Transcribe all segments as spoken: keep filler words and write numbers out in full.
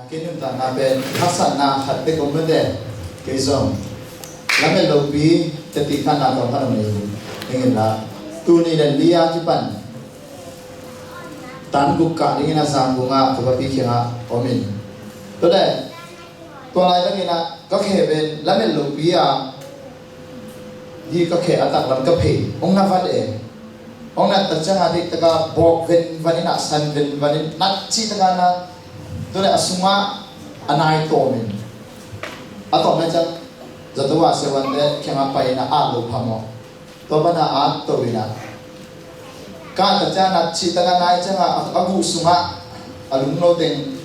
Kei nuntakna pen haksatna khat bek om mate. Kei zong lamet lopi teti khatna tawm khat om ni. Ning inla, tuni le li a kipan tan guk kah dingin a Zangkong ah ka papi kiangah om in. Tua le, tua laitakin ah ka khe pen lamet lopi a, hi ka khe a taklam ka phei hong na vat e. Hong nat tak ciangah dik taka bawk venvan in ah, san venvan in nat cih taka na, tua le a sungah a nai tawm in, a tawm na ciang zato a siavuante kiangah pai in ah at lo phamawh. Tua pana at to in ah, ka tak ciang nat cih taka nai ciangah a, a guh sungah a lungno teng,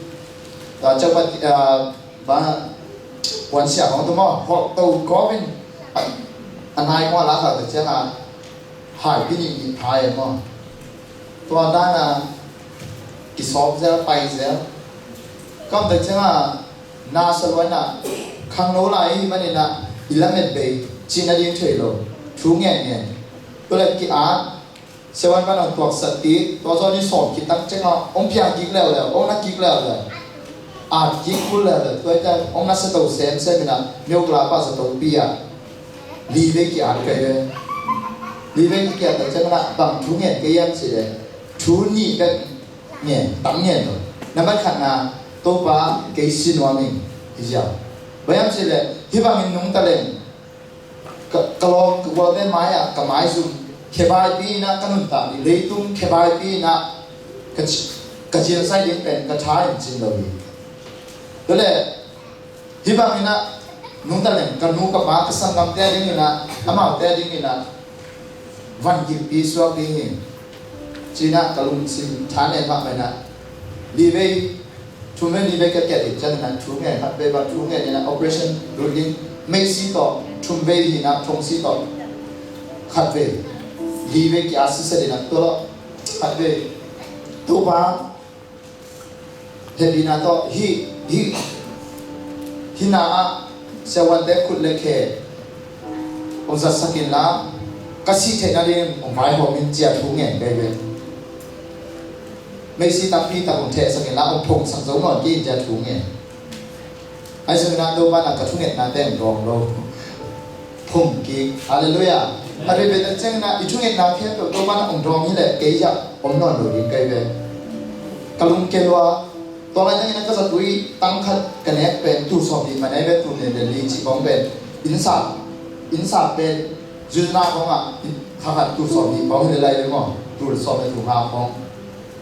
a, caupat, a, ba, puansia hong tu maw, hawh to kawm in a, a nai kawm a la khak tak ciangah haipi nih nih phai maw. Tua dana kisawp zel, pai zel. Ka om tak ciangah na sa luaina khangno lai i hih maninah i lamet bei cihna ding thei lo. Thu ngen ngen. Tua le ki-at, siavuan pan hong tuaksak kik, tua zaw ni sawm khit tak ciangah hong piang kik leuleu, hong na kik leuleu. At kik kul leuleu, tua i ciang hong na sa to semsem inah, myo kala pa sa to pi ah. Li vei ki-at kei ve. Li vei ki-at tak ciangah bang thu ngen kei hiam cih le, thu nih bek ngen, tam ngen lo. Nambat khatna, Topa kei si nuam ing, hi ziau. Bang hiam cih le, hih bangin nungta leng, ka, ka lawm, ka gualte mai-ah ka maizum, khe vaipi inah ka nuntak ding, leitung khe vaipi inah ka ci-, ka ciansai ding pen ka tha in cin lo hi. Tua le, hih bangin ah nungta leng ka nu ka pa ka sanggamte a dingin ah, amaute a dingin ah van gikpi suak ding hi. Ci-in ah ka lungsim tha ne mahmah inah, li vei, thum vei li vei ka kiat in ciangin ah thu ngen, khat vei bang thu ngen inah operation lut ding, meisi tawh thum vei hi inah thongsi tawh khat vei, li vei ki-at siset inah tua lo khat vei. Topa hehpihna tawh hih, hih, hih na ah siavuante khut le khe hong zatsak inla, ka sih theihna dingin hong vaihawm in ci-a thu ngen kei ve. Meisi takpi tak hong thehsak inla, hong phongsak zo nawn kei in ci-a thu ngen. Ahi zongin ah Topa na ka thungetnate hong dawng lo. Phum kik. Halleluiah. A veve tak ciangin ah i thungetna khempeuh Topa na hong dawng hi leh kei hiah om nawn lo ding kei ve. Ka lungke lua. Tua laitakin ah ka zatui tang khat ka nek pen tul sawm nih man ahi ve, tul nih le li cih bang pen. Innsak, innsak pen zuzna bangah kha khat tul sawm nih bang hi le lai ve maw. Tul sawm le tul nga bang.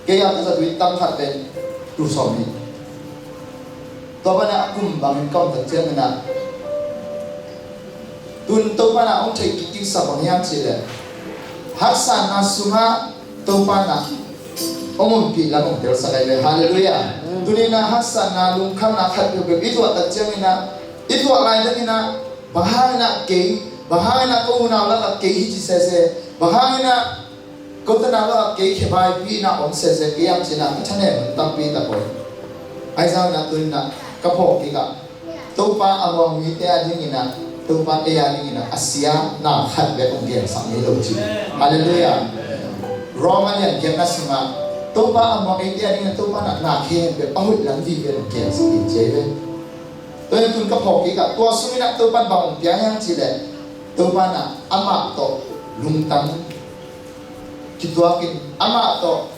Kei a ka zatui tang khat pen tul sawm nih. Tua banah a kum bangin ka om tak ciangin ah, tun Topa na hong theih kiksak bang hiam cih leh, haksatna sungah Topa na hong ompih lam hong telsak ahi ve. Halleluiah. Tuni na haksatna lungkhamna khat peuhpeuh i tuah tak ciangin ah, i tuah laitakin ah, bang hangin ah kei, bang hangin ah ka unau lakah kei hi ci sese, bang hangin ah ko tanau lakah kei khe vaipi inah om sese kei hiam cih na ka thanem hun tampi tak om. Ahi zongin ah tuni na ka phawk kikah Topa a muang mite a dingin ah, Topa ei a dingin ah a sia na khat bek hong gensak ngei lo ci. Halleluiah. Roma lian giatna sungah Topa a muang eite a dingin ah Topa na na khempeuh a hoih lam vive hong gensak hi ci ahi ve. Tua hi tun ka phawk kikah tua sungin ah Topa bang hong pia hiam cih leh, Topa na amah tawh lungtang kituakin, amah tawh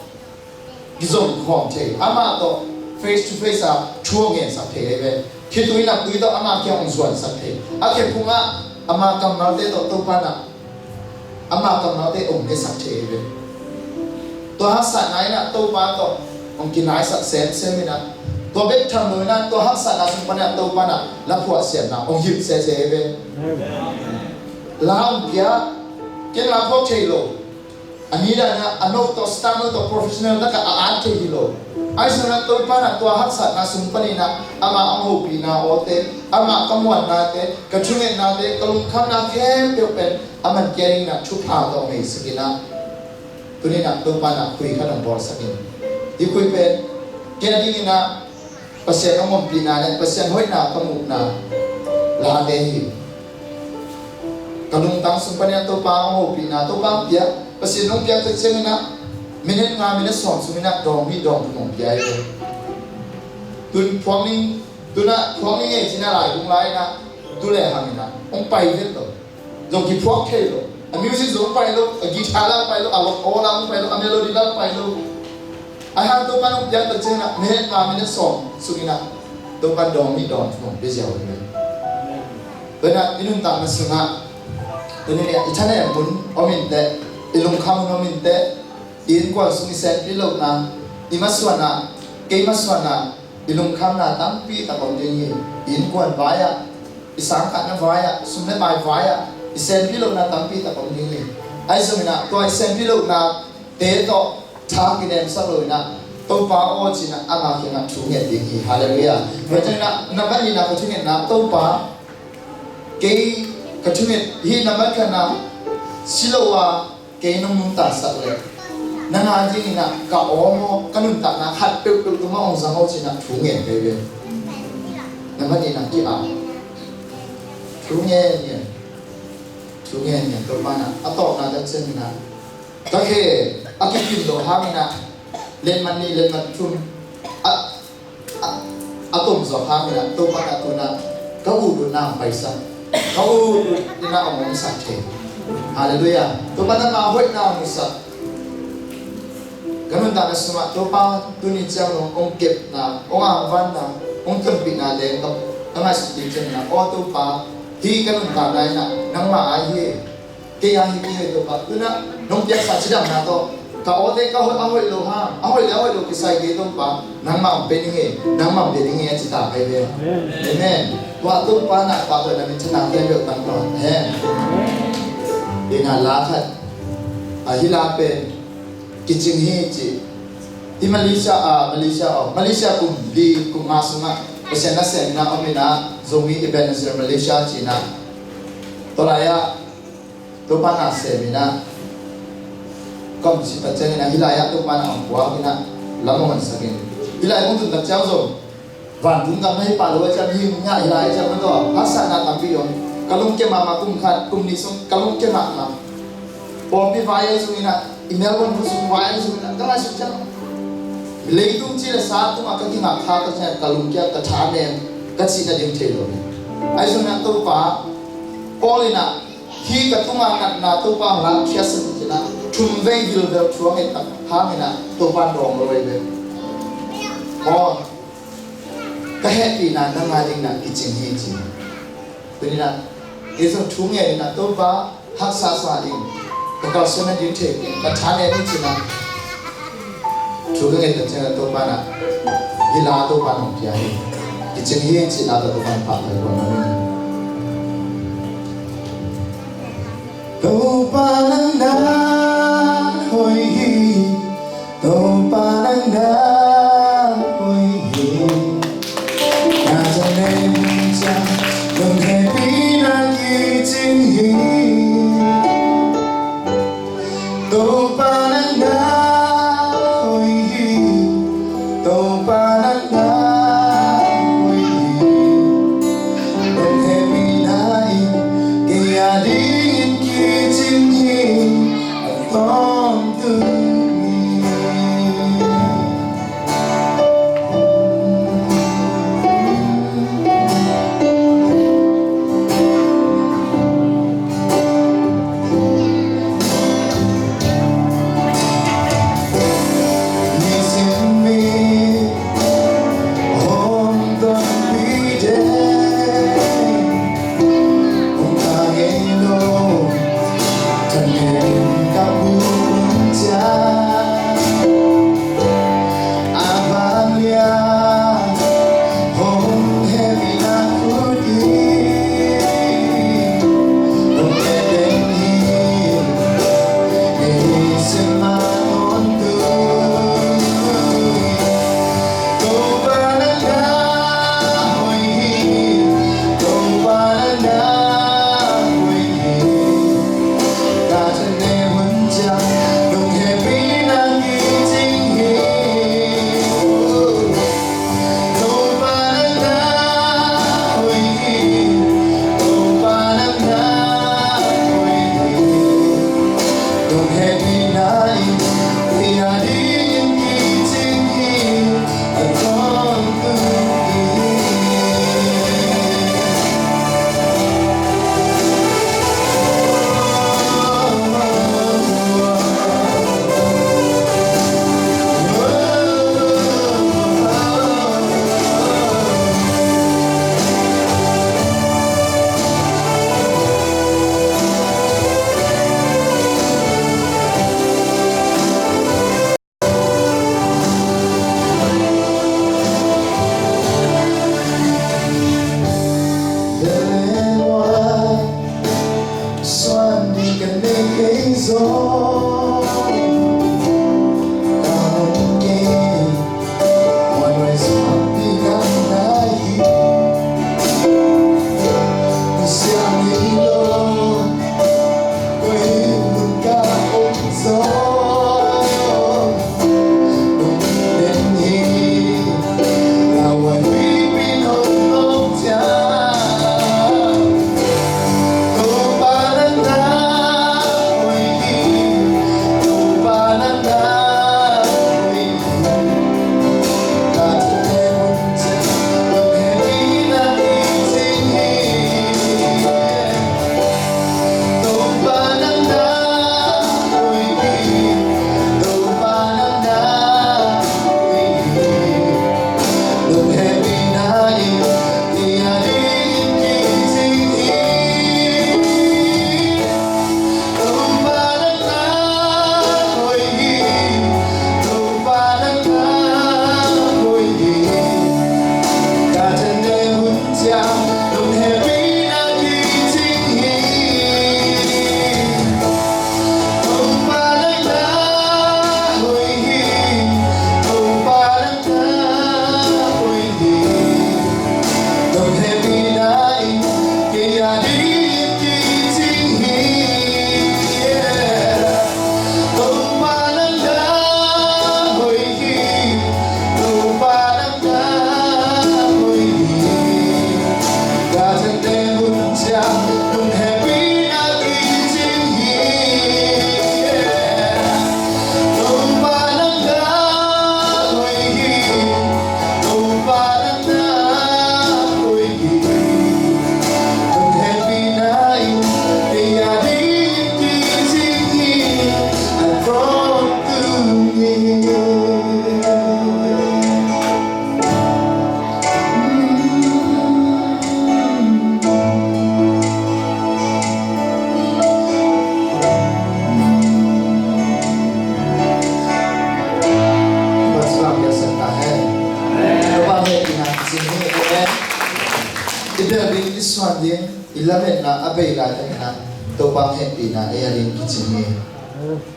kizom khawm thei, amah tawh face to face a thu hong ngensak thei ahi ve. Khitui naptui tawh amah kiang hong zuansak thei, a khephungah ama kammalte tawh Topa na ama kammalte hong nesak thei ahi ve. Tua haksatna inah Topa tawh hong kinaisak semsem inah, tua bek tham lo inah tua haksatna sung pan inah Topa na laphuah siamna hong hilh sese ahi ve. La hong pia, ken la phawk thei lo. A ni dan inah a no tawh, star no tawh, professional takah a at thei hi lo. Ahi zongin ah Topa na tua haksatna sung panin ah ama hong hopihna awte, ama ka muannate, ka thungetnate, ka lungkhamna khempeuh pen a man kei a dingin ah thupha tawh hong neisak inah, tuni na Topa na khui khat hong bawlsak in. Hih khui pen kei a dingin ah Pasian hong ompihna le Pasian hoihna ka muhna late hi. Ka lungtang sung panin ah Topa hong hopihna, Topa hong pia, Pasian hong piak tak ciangin ah minute nga, minute sawm sungin ah dawng nih dawng thum hong pia hi. Tun phuak ning, tun ah phuak ning e ci-in ah lai kung lai-in ah, tu le hang in ah hong pai vet lo. Zong kiphuak thei lo. A music zong pai lo, a guitar la pai lo, a aw la pai lo, a melody la pai lo. Ahi hang Topa'n hong piak tak ciangin ah minute nga, minute sawm sung in ah Topa'n dawn nih dawn thum hong pia ziau hi. Tua in ah i nuntakna sungah, tuni in ah i thanem hun om inteh, i lungkham hun om inteh, i innkuan sung i senpi lohna, i masuanna, kei masuanna, i lungkhamna tampi tak om ding hi. I innkuan vai-ah, i sangkahna vai-ah, sum le pai vai-ah i senpi lohna tampi tak om ding hi. Ahi zongin ah tua i senpi lohnate tawh tha kinemsak lo in ah, Topa aw ci-in ah ama kiangah thu ngen ding hi. Halleluiah. Tua ciangin ah nambat nihna ka thungetna, Topa, kei ka thunget hi. Nambat khatna, si lo a kei nong nuntaksak leh nang a dingin ah ka aw maw, ka nuntakna khat peuhpeuh tungah hong zang aw ci-in ah thu ngen veve. Nambat nihna ki-ap. Thu ngen ngen. Thu ngen ngen. Topa'n ah a tawpna tak ciangin ah, ka khe a kikim lo hangin ah, letmat nih letmat thum a, a, a tom zawk hangin ah, Topa'n ah tu-in ah ka ut utna hong paisak. Ka ut ut in ah hong omsak thei. Halleluiah. Topa'n ah nangma hoihna hong musak. Ka nuntakna sungah Topa tuni ciang hong, hong kepna, hong angvanna, hong tonpihna leng ka, ka ngaihsut ding ciangin ah, aw Topa, hih ka nuntakna in ah nangma a hi. Kei a hi kei hi Topa. Tu-in ah nong piaksa cidamna tawh ka awte ka hoih, a hoih lo hang, a hoih le a hoih lo kisai kei Topa, nangmah hong pia ning e, nangmah hong pia ning e a ci ta kei ve. Amen. Tua Topa'n ah pahtawi na min thana kei beuh tang tawh hen. Ina la khat, a, hih la pen kicing hi ci. Hih Malaysia, a, Malaysia, aw, Malaysia kum li kum nga sungah Pasian nasem in ah om in ah, Zomi Ebenezer Malaysia ci-in ah, tua lai-ah Topa nasem in ah, ka om cih tak ciangin ah, hih lai-ah Topa na hong puak in ah, lam hong honsak in. Hih lai kong tun tak ciang zong vantung gam na hi pah lo a ciang, hih hong ngah hih lai a ciang, mah tawh haksatna tampi om. Ka lungkia mahmah, kum khat kum nih sung ka lungkia mahmah. Pawlpi vai ahi zongin ah, i Melbourne khua sung vai ahi zongin ah, ka ngaihsut ciang leitung ci le sa tungah ka kingak kha ka ciang, ka lungkia, ka thanem, ka cihna ding thei lo hi. Ahi zongin ah Topa, Paul in ah, hih ka tunga natna Topa hong la khiatsak in ci-in ah, thum vei gilvel thu a nget tak hangin ah Topa dawng lo hi ve. Aw, ka hehpihna nang a dingin ah kicing hi ci. Tuni-in ah kei zong thu ngen in ah, Topa, haksa sa in, ka kalsuanna ding thei in, ka thanem in ci-in ah thu ka nget tak ciangin ah Topa in ah hih la Topa in hong pia hi. Kicing hi ci-in ah Topa in pahtawi kong lam in. Topa nang na hoih hi. Topa nang na hoih hi. Na thanem ciang nong hehpihna kicing hi. Topa nang na hoih hi. Topa nang na hoih hi. Nong hehpihna in kei a dingin kicing hi. I bel ding, i suan ding, i lametna a bei laitak in ah Topa hehpihna ei a ding kicing hi.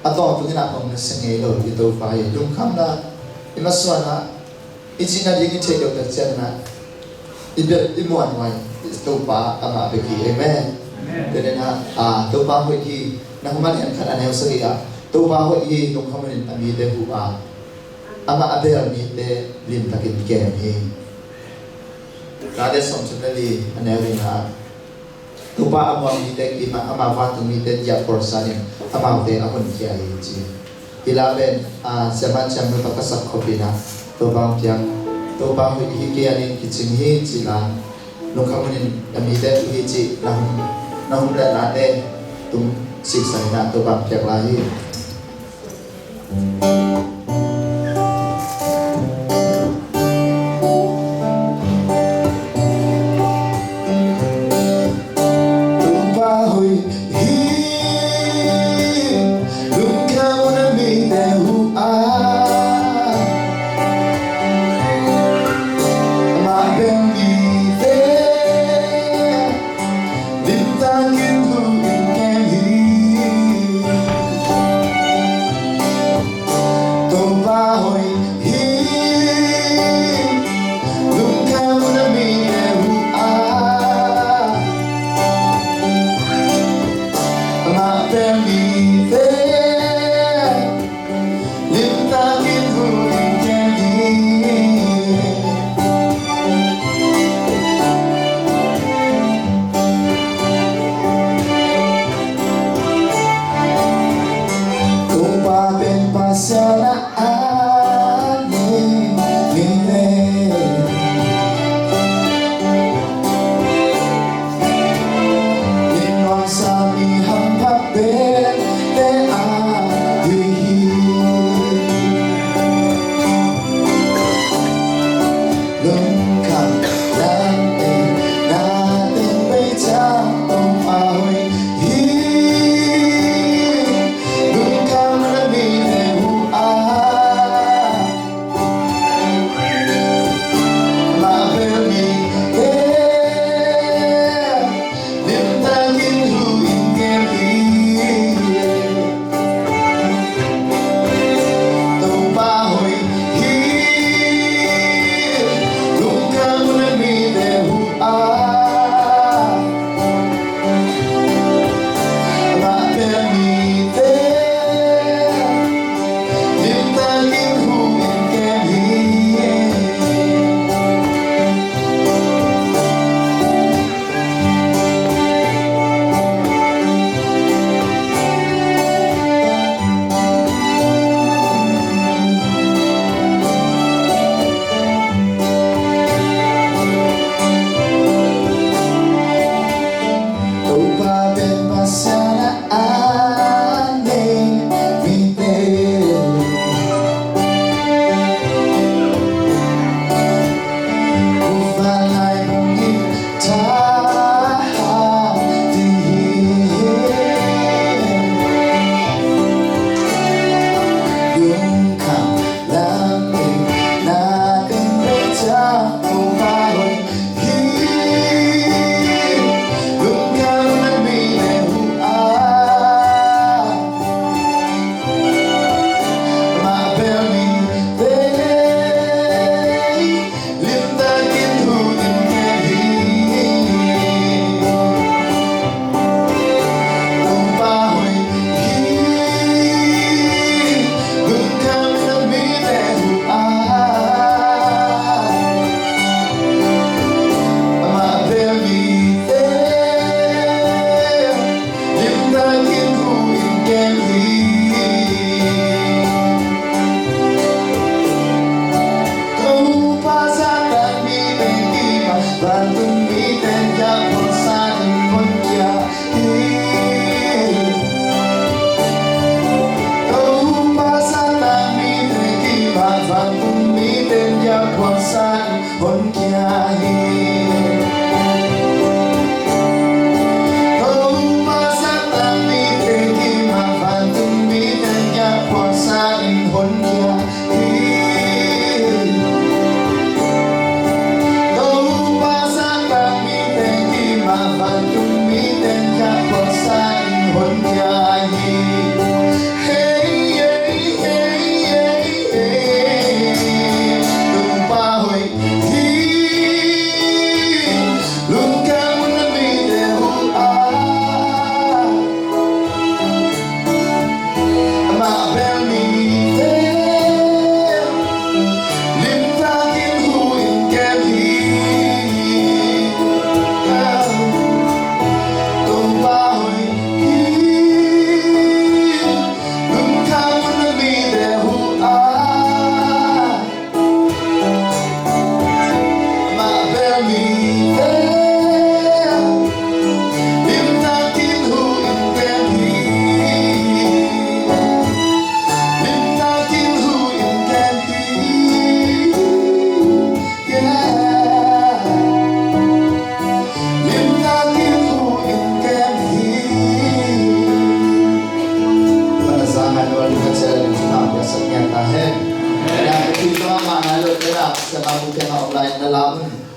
A tawntung in ah hong na sia ngei lo i Topa hi. Lungkhamna i masuan ah i cihna ding i theih loh tak ciangin ah i bel i muanhuai i Topa amah bek hi. Amen. Amen. Tua in ah, ah, Topa hoih hi. Nahum a lian khat a neu sagih ah, Topa hoih hi, lungkham un in a mite huh a, amah a bel mite limtakin kem hi. Late sawmthum le li a neu lina ah, Topa a muang mite kimah, ama vantung mite diah porsan in amaute a honkhia hi, ci. Hih la pen, ah, siamah ciamnupa ka sak khop in ah Topa hong piak, Topa hoih hi, kei a ding kicing hi, ci la, lungkham un in a mite huh hi, ci. Nahum, Nahum le Late tung siksan in ah Topa hong piak lai hi. Topa hoih hi, lungkham un a mite huh a, amah bel mite limtakin huh in kem hi.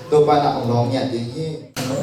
Topa in a hong lawng ngiat ding hi.